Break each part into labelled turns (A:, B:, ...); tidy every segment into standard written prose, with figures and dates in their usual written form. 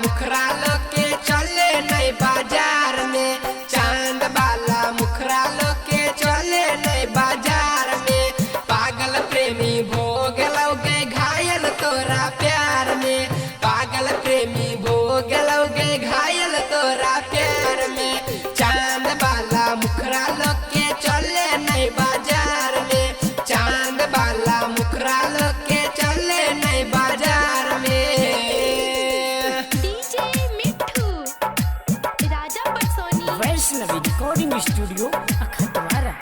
A: मुखरा लोके चले नहीं बाजार में, चांद वाला मुखरा लोके चले नहीं बाजार में। पागल प्रेमी भो गेलौ गे घायल तोरा प्यार में, पागल प्रेमी भो गेलौ गे घायल तोरा प्यार में। चांद वाला मुखरा लोके चले नहीं बाजार में, चांद वाला मुखरा लोके चले नहीं बाजार में।
B: DJ Mithu Raja Patsoni.
C: Vaishnavi recording studio Akhatwara.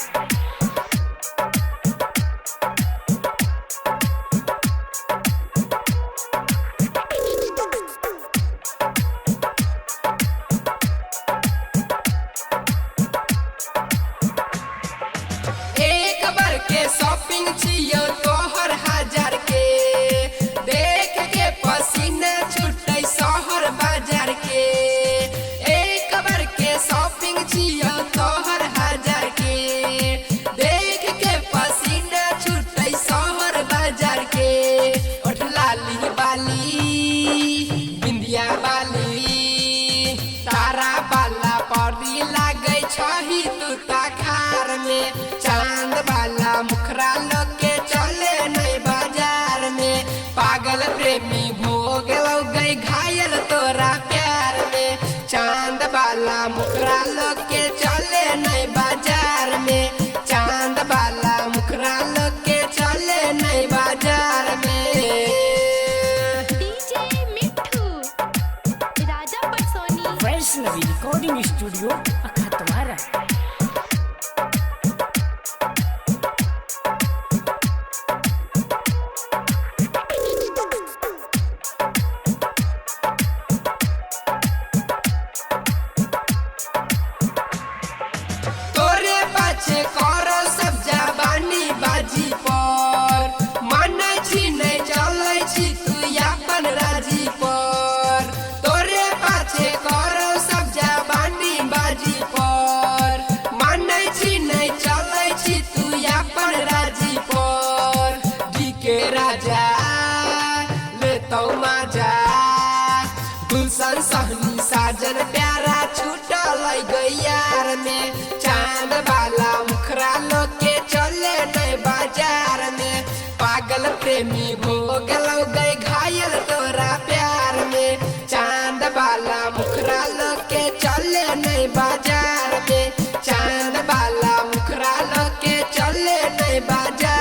A: एक बार के शॉपिंग छियो तोहर हजार के, देख के पसीना छूटे शहर बाजार के। एक बार के शॉपिंग छियो तोहर हजार के, देख के पसीना छूटे शहर बाजार के। ओठ लाली बाली बिंदिया बाली तारा बाला परी लागै छही तू ताखार में। चांद वाला मुखरा लोके चले नहीं बाजार में, पागल प्रेमी भो गेलौ गे घायल तोरा प्यार में। चांद वाला मुखरा लोके चले नहीं बाजार में, चांद वाला मुखरा लोके चले नहीं बाजार में।
B: DJ Mithu Raja Patsoni.
C: Vaishnavi recording studio Akhatwara.
A: तोरे पाछे कर सब जबानी बाजी पर, मानै छी नै चलै छी तू अपन राजी पर। तोरे पाछे कर सब जबानी बाजी पर, मानै छी नै चलै छी तू अपन राजी पर। डी के राजा लेतौ माजा, गुलशन सहनी साजन प्यारा छूटल गैयार में। चांद वाला मुखरा लोके चले नहीं बाजार में, पागल प्रेमी भो गेलौ गे घायल तोरा प्यार में। चांद वाला मुखरा लोके चले नहीं बाजार में, चांद वाला मुखरा लोके चले नहीं बाजार।